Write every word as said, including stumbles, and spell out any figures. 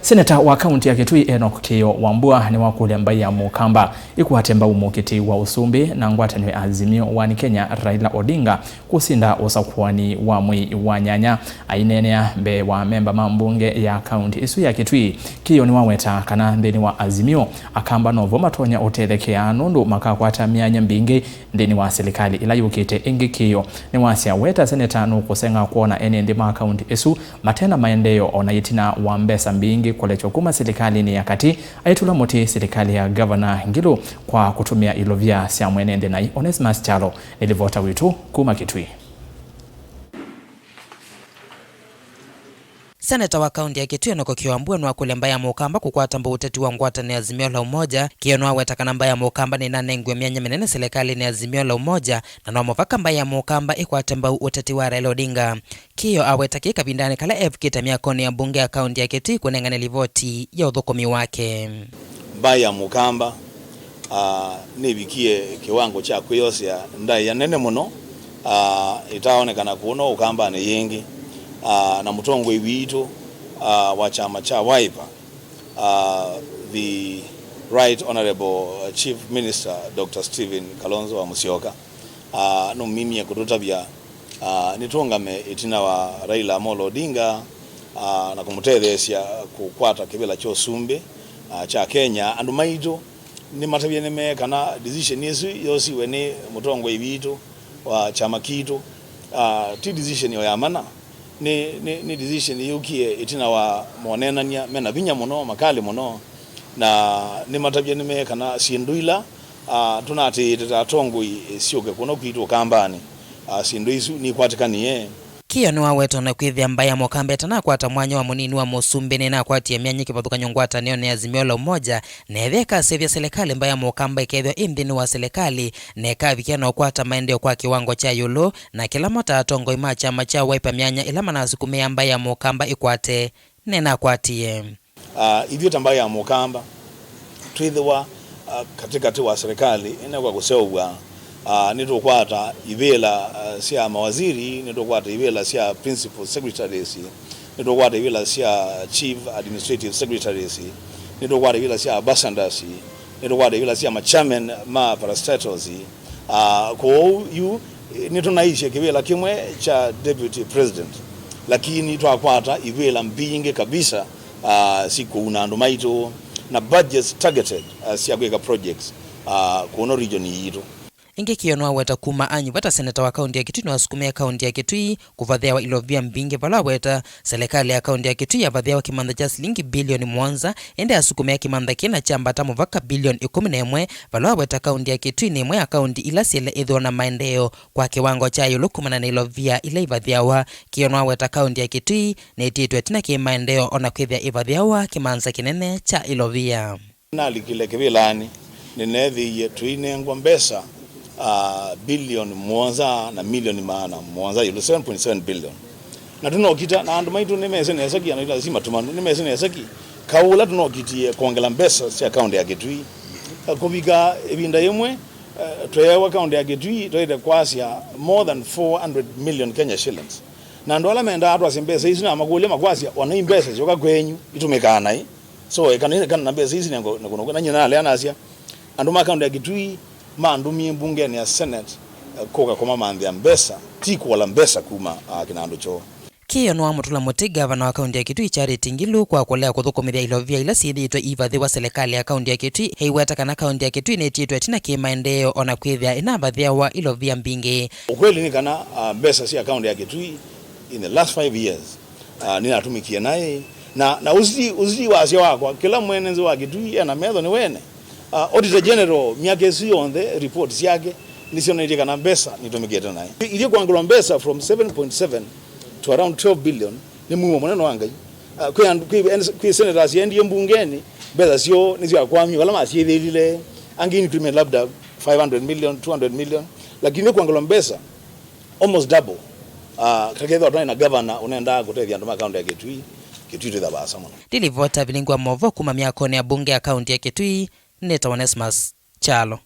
Seneta wa kaunti ya Kitui Enoch Kĩĩo Wambua nĩwakũlya mbaĩ ya Mũkamba ĩkwate mbau mũkitĩi wa ũsumbĩ na ngwatanĩo ya Azimio One Kenya Raila Odinga kũsinda ũsakũani wa mwei wa nyanya. Aineenea mbee wa memba ma mbunge ya kaunti ĩsu ya Kitui, Kĩĩo nĩwaweta kana nthĩnĩ wa Azimio, Akamba novo matonya ũtethekeaa nũndũ makakwata myanya mbingĩ nthĩnĩ wa silikalĩ ĩla yũkĩte. Ĩngĩ Kĩĩo nĩwasya we ta seneta nũkũseng'a kwona ene nthĩ ma kaunti ĩsu mate na maendeeo o na ĩtina wa mbesa mbingĩ kũlekywa kuma silikalĩnĩ ya katĩ, aitũla mũtĩ silikalĩ ya Ngavana Ngilu kwa kũtũmĩa ilovia sya mwene nthĩ nai. Onesmus Kyalo nĩ livota witũ kuma Kitui. Seneta wa kaunti ya Kitui Enoch Kĩĩo Wambua nĩwakũlya mbaĩ ya Mũkamba kũkwata mbau ũteti wa ngwatanĩo ya Azimio la Umoja. Kĩĩo nĩwaweta kana mbaĩ ya Mũkamba nĩnanengiwe myanya mĩnene silikalĩnĩ ya Azimio la Umoja, na no mũvaka mbaĩ ya Mũkamba ĩkwate mbau ũteti wa Raila Odinga. Kĩĩo aweta kĩĩ kavindanĩ kala evikĩte myakonĩ ya mbunge ya kaunti ya Kitui kũnengane livoti ya ũthũkũmi wake. Mbaĩ ya Mũkamba, ah, nĩvikie kĩwango kya kwĩyosea ndaĩa nene mũno, ah, ĩtaonekana kũno Ũkambanĩ yĩngĩ, ah, na mũtongoi witũ, ah, wa kyama kya Wiper, ah, the Right Honourable Chief Minister Doctor Stephen Kalonzo wa Musyoka, ah, nũmimie kũtũtavya, ah, nĩtũngame ĩtina wa Raila Amolo Odinga, ah, na kũmũtetheesya kũkwata kĩvĩla kya ũsumbĩ, ah, kya Kenya. Andũ maitũ nĩmatavye nĩmee kana decision ĩsu yosiwe nĩ mũtongoi witũ wa kyama kitũ, ah, ti decision o ya mana. Nĩ, nĩ, nĩ decision yũkie ĩtina wa moneenany'a mena vinya mũno, makali mũno, na nĩmatavye nĩmee kana syĩndũ ila, ah, tũnatĩĩte ta atongoi, eh, syũke kũno kwitũ Ũkambanĩ, ah, syĩndũ isu nikwatĩkanie. Kĩĩo nĩwaweta o na kwĩthĩa mbaĩ ya Mũkamba ĩtanakwata mwanya wa mũnini wa mũsumbĩ nĩnakwatie myanya kĩvathũkany'o ngwatanĩonĩ ya Azimio la Umoja, na ethĩa ĩkaseũvya silikalĩ, mbaĩ ya Mũkamba ĩkethĩwa ĩ nthĩnĩ wa silikalĩ na ĩkavikĩa na ũkwata maendeeo kwa kĩwango kya ĩũlũ, na kĩla mo ta atongoi ma kyama kya Wiper myanya ĩla manasukumĩaa mbaĩ ya Mũkamba ĩkwate nĩnakwatie. Ah, ithyĩ ta mbaĩ ya Mũkamba, twĩthĩwa, ah, katĩkatĩ wa silikalĩ ĩnekwa kũseũvw'a, ah, nĩtũkwata ivĩla, ah, sya mawaziri, nĩtũkwata ivĩla sya principal secretaries, nĩtũkwata ivĩla sya chief administrative secretaries, nĩtũkwata ivĩla sya ambassadors, nĩtũkwata ivĩla sya ma chairman ma parastatals. Ah, kwoou yu, eh, nĩtũnaisye kĩvĩla kĩmwe kya deputy president, lakini twakwata ivĩla mbingĩ kabisa, ah, sikũuna andũ maitũ, na budgets targeted, ah, sya kwĩka projects, ah, kũno region yitũ. Ĩngĩ Kĩĩo nĩwaweta kuma anyuva ta seneta wa kaunti ya Kitui nĩwasukumĩe kaunti ya Kitui kũvathĩawa ilovia mbingĩ, vala aweta silikalĩ ya kaunti ya Kitui yavathĩawa kĩmanthĩ kya silingi bilioni mũonza, ĩndĩ asukumĩa kĩmanthĩ kĩna kyambata mũvaka bilioni ĩkũmi na ĩmwe, vala aweta kaunti ya Kitui nĩ ĩmwe ya kaunti ila syĩle ĩthĩwa na maendeeo kwa kĩwango kya ĩũlũ kumana na ilovia ila ivathĩawa. Kĩĩo nĩwaweta kaunti ya Kitui nĩtiĩtwe ĩtina kĩ maendeeo o na kwĩthĩa ĩvathĩawa kĩmanza kĩnene kya ilovia. Nalikile kĩvĩlanĩ, nĩneethĩie tũinengwa mbesa, ah, bilioni mũonza na milioni maana mũonza ĩũlũ, seven point seven billion. Na tũnokita, na andũ maitũ nĩmesĩ nesa ki, andũ aitũ si matumanu, nĩmesĩ nesa ki kaũ ũla tũnokitie kwongela mbesa sya kaunti ya Kitui. Kũvika ĩvinda yĩmwe, eh, tweewa kaunti ya Kitui twaĩte kwasya more than four hundred million Kenya shillings. Na andũ ala mendaa twasye mbesa isu namakũlya makwasya, "Ona i mbesa syoka kwenyu, itũmĩkaa naĩ?" So, ĩkana, ĩkana na mbesa isi nengo, nengo, nengo, na nyina nalea nasya, andũ ma kaunti ya Kitui mandũmie mbungenĩ ya Senate, eh, kũka kũmamanthĩa mbesa, ti kũola mbesa kuma, ah, kĩnandũ kyoo. Kĩĩo nĩwamũtũla mũtĩ ngavana wa kaunti ya Kitui Charity Ngilu kwa kũlea kũthũkũmĩthya ilovia ila syĩthĩĩtwe iivathĩwa silikalĩ ya kaunti ya Kitui, eiweta kana kaunti ya Kitui nĩtiĩtwe ĩtina kĩ maendeeo o na kwĩthĩa ĩnavathĩawa ilovia mbingĩ. Ukweli nĩ kana, ah, mbesa sya kaunti ya Kitui in the last five years, ah, nĩnatũmĩkie naĩ. Na, na ũsiti, ũsiti wasya wakwa, kĩla mwene nzĩ wa Kitui ena metho nĩ wene. Ah, Auditor General, myaka ĩsu yonthe, report syake nĩsyonetye kana mbesa nitũmĩkĩte naĩ. Ithyĩ kwangĩlwa mbesa from seven point seven to around twelve billion nĩ mũuo mũnene wa Ngai. Ah, kwĩ andũ, kwĩ, kwĩ senators endie mbungenĩ, mbesa syoo nĩsyakwamie, vala masyĩthĩlile, angĩ increment labda five hundred million, two hundred million, lakini kwangĩlwa mbesa almost double. Ah, kakethĩwa twaĩ na gavana ũnendaa kũtethya andũ ma kaunti ya Kitui, Kitui twĩtha vaasa mũno. Ndilivota vilingwa movo kuma myakonĩ ya mbunge ya kaunti ya Kitui, nĩtawa Onesmus Kyalo.